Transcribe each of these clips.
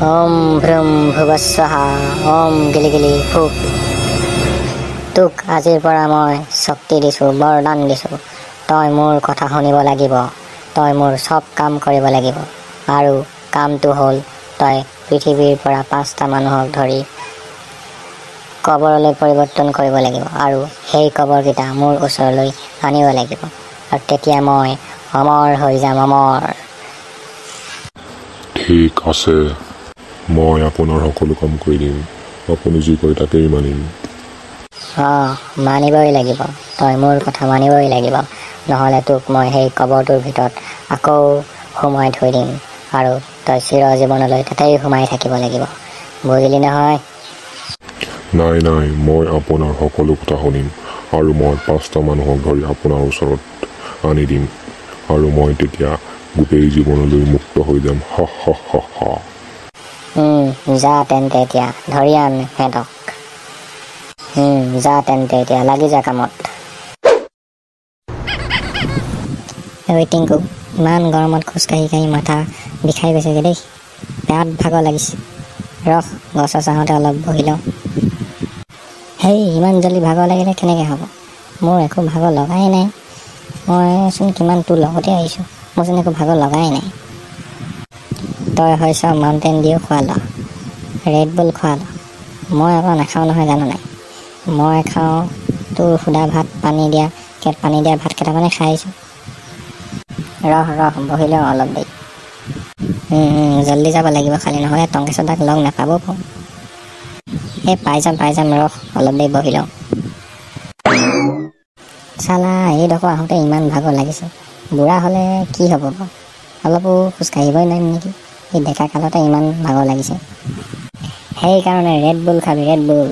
ওম ভ্ৰুম ভুৱস্বাহা, ওম গিলি গিলি ফু। তোক আজিৰ পৰা মই শক্তি দিছোঁ, বৰদান দিছোঁ। তই মোৰ কথা শুনিব লাগিব, তই মোৰ চব কাম কৰিব লাগিব। আৰু কামটো হ'ল তই পৃথিৱীৰ পৰা 5টা মানুহক ধৰি কবৰলৈ পৰিৱৰ্তন কৰিব লাগিব আৰু সেই কবৰকেইটা মোৰ ওচৰলৈ আনিব লাগিব। আৰু তেতিয়া মই অমৰ হৈ যাম, অমৰ। ঠিক আছে, মই আপোনাৰ সকলো কাম কৰি দিম। আপুনি যি কয় তাকেই মানিম। অঁ, মানিবই লাগিব, তই মোৰ কথা মানিবই লাগিব। নহ'লে তোক মই সেই কবৰটোৰ ভিতৰত আকৌ সোমোৱাই থৈ দিম আৰু তই চিৰ জীৱনলৈ তাতেই সোমাই থাকিব লাগিব, বুজিলি নহয়? নাই নাই, মই আপোনাৰ সকলো কথা শুনিম আৰু মই 5টা মানুহক ধৰি আপোনাৰ ওচৰত আনি দিম আৰু মই তেতিয়া গোটেই জীৱনলৈ মুক্ত হৈ যাম। হ হ হ হ। যা তেন্তে এতিয়া ধৰি আন সিহঁতক। যা তেন্তে এতিয়া লাগি যা কামত। ঐ টিংকু, ইমান গৰমত খোজকাঢ়ি কাঢ়ি মাথা বিষাই গৈছেগৈ দেই, বিৰাট ভাগৰ লাগিছে। ৰহ, গছৰ ছাঁহতে অলপ বহি লওঁ। হেই, ইমান জল্দি ভাগৰ লাগিলে কেনেকৈ হ'ব? মোৰ একো ভাগৰ লগাই নাই। মইচোন কিমান তোৰ লগতে আহিছোঁ, মোৰচোন একো ভাগৰ লগাই নাই। তই হৈছ মাউণ্টেইন ডিউ খোৱা লোৱা, ৰেড বুল খোৱা লোৱা, মই আকৌ নাখাওঁ নহয়, জানো নাই? মই খাওঁ তোৰ সুদা ভাত, পানী দিয়া পানী দিয়া ভাত কেইটামানে খাই আহিছোঁ। ৰহ ৰহ, বহি লওঁ অলপ দেৰি। জল্দি যাব লাগিব খালি, নহ'লে টংকেশ্বৰ দাক লগ নাপাবও পাৰোঁ। এই পাই যাম, পাই যাম, ৰহ অলপ দেৰি বহি লওঁ। চালা, এইডোখৰ আহোঁতে ইমান ভাগৰ লাগিছে। বুঢ়া হ'লে কি হ'ব বাৰু, অলপো খোজকাঢ়িবই নোৱাৰিম নেকি? এই ডেকা কালতে ইমান ভাগৰ লাগিছে। সেইকাৰণে ৰেড বুল খাবি, Red Bull.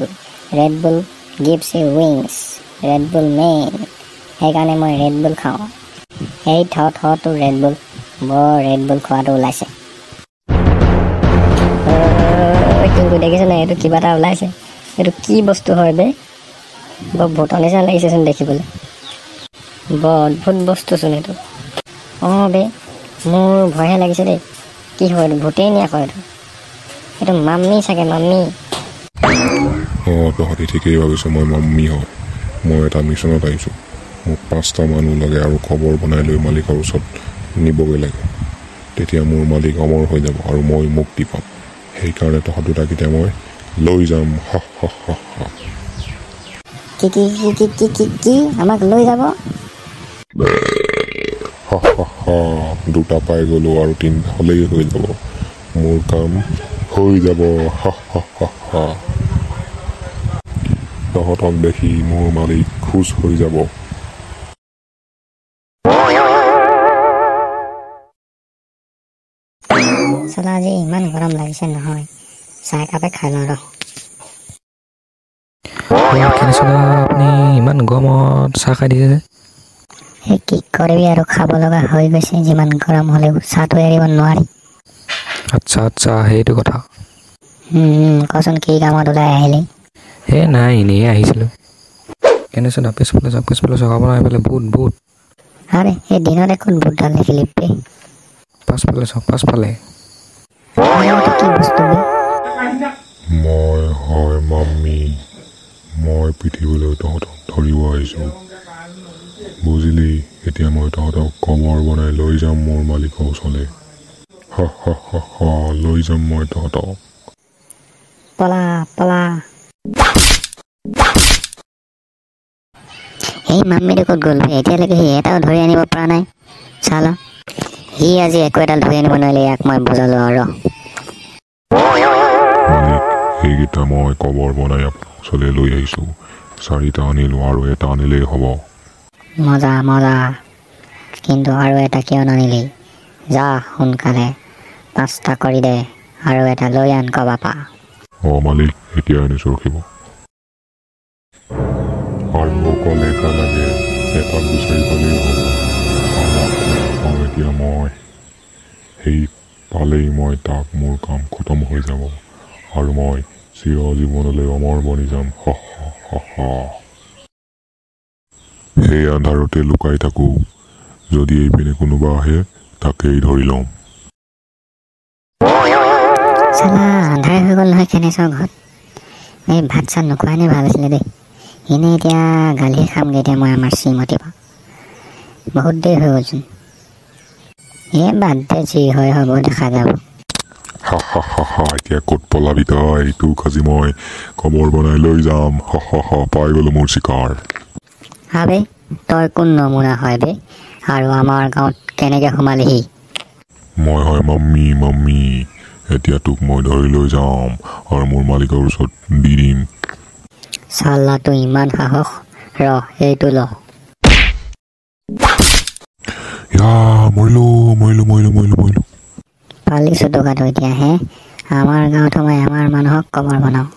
Red Bull gives you wings, Red Bull man. সেইকাৰণে মই ৰেড বুল খাওঁ। এই থ থ তোৰ ৰেড বুল, বৰ ৰেড বুল খোৱাটো ওলাইছে। কিন্তু দেখিছ নাই, এইটো কিবা এটা ওলাইছে। এইটো কি বস্তু হয় বে? বৰ ভূতৰ নিচিনা লাগিছেচোন দেখিবলৈ, বৰ অদ্ভুত বস্তুচোন এইটো। অঁ বে, মোৰ ভয়হে লাগিছে দেই। কি হয় এইটো, ভূতেই নি আকৌ এইটো? এইটো মাম্মী চাগে, মাম্মী। অঁ, তহঁতি ঠিকেই ভাবিছ, মই মাম্মী হয়। মই এটা মিছনত আহিছোঁ। মোক 5টা মানুহ লাগে আৰু কবৰ বনাই লৈ মালিকৰ ওচৰত নিবগৈ লাগে। তেতিয়া মোৰ মালিক অমৰ হৈ যাব আৰু মই মুক্তি পাম। সেইকাৰণে তহঁত দুটাক এতিয়া মই লৈ যাম। হ হ হ হ। কি কি কি কি কি কি কি আমাক লৈ যাব? হ হ হ, দুটা পাই গ'লো আৰু 3টা হ'লেই হৈ যাব, মোৰ কাম হৈ যাব। হ হ হ হ। তহঁতক দেখি মোৰ মালিক খুচ হৈ যাব। চালা, আজি ইমান গৰম লাগিছে নহয়, চাহ একাপে খাই লওঁ ৰহ। আপুনি ইমান গৰমত চাহ খাই দিছে যে? এই কি কৰিবি আৰু, খাব লগা হৈ গৈছে। যিমান গৰম হ'লেও চাহটো এৰিব নোৱাৰি। আচ্ছা আচ্ছা, সেইটো কথা। কচোন, কি কামত ওলাই আহিলি? এই নাই, এনেই আহিছিলোঁ। কেনেচোন পিছফালে চাওক, পিছফালে চাওক, আপোনাৰ এইফালে ভূত, ভূত। আৰে এই দিনতে ক'ত ভূতডাল দেখিলি বে? পাছফালে চাওক, পাছফালে। এইটো কি বস্তু বে? মই হয় মাম্মী, মই পৃথিৱীলৈ তহঁতক ধৰিব আহিছোঁ, বুজিলি? এতিয়া মই তহঁতক কবৰ বনাই লৈ যাম মোৰ মালিকৰ ওচৰলৈ। হ হ হ হ, লৈ যাম মই তহঁতক। পলা পলা। এই মাম্মীটো ক'ত গ'ল বে? এতিয়ালৈকে সি এটাও ধৰি আনিব পৰা নাই। চালা, সি আজি একো এডাল ধৰি আনিব নোৱাৰিলে, ইয়াক মই বুজালো আৰু। মালিক, এইকেইটা মই কবৰ বনাই আপোনাৰ ওচৰলৈ লৈ আহিছোঁ। 4টা আনিলোঁ আৰু এটা আনিলেই হ'ব। মজা মজা, কিন্তু আৰু এটা কিয় নানিলি? যা সোনকালে 5টা কৰি দে আৰু এটা লৈ আন ক'ৰবাৰ পৰা। অঁ মালিক, এতিয়া আনিছোঁ, ৰখিব। আৰু অকল এটা লাগে, এটাক বিচাৰি পালেই হ'ব। এতিয়া মই সেই পালেই মই তাক, মোৰ কাম খতম হৈ যাব আৰু মই চিৰ জীৱনলৈ অমৰ বনি যাম। হ হ হ হ। সেই আন্ধাৰতে লুকাই থাকোঁ, যদি এইপিনে কোনোবা আহে তাকেই ধৰি ল'ম। চালা আন্ধাৰ হৈ গ'ল নহয় খেনেশ্বৰ ঘৰত। এই ভাত চাত নোখোৱাই নে ভাল আছিলে দেই। এনেই এতিয়া গালিহে খামগৈ এতিয়া মই আমাৰ শ্ৰীমতীৰ পৰা। বহুত দেৰি হৈ গ'লচোন। এই বাদ দে, যি হয় হ'ব দেখা যাব। হা হা হা হা, এতিয়া ক'ত পলাবি তই? তোক আজি মই কবৰ বনাই লৈ যাম। হা হা হা, পাই গ'লো মোৰ চিকাৰ। আবে তই কোন নমুনা হয় বে, আৰু আমাৰ গাঁৱত কেনেকৈ সোমালিহি? মই হয় মাম্মী, মাম্মী। এতিয়া তোক মই ধৰি লৈ যাম আৰু মোৰ মালিকৰ ওচৰত দি দিম। চাল্লা তোৰ ইমান সাহস, ৰ এইটো ল। ইয়া, মৰিলো মৰিলো মৰিলো মৰিলো মৰিলো। পালি চুটুকাটো এতিয়া হে, আমাৰ গাঁৱত সোমাই আমাৰ মানুহক কবৰ বনাওঁ।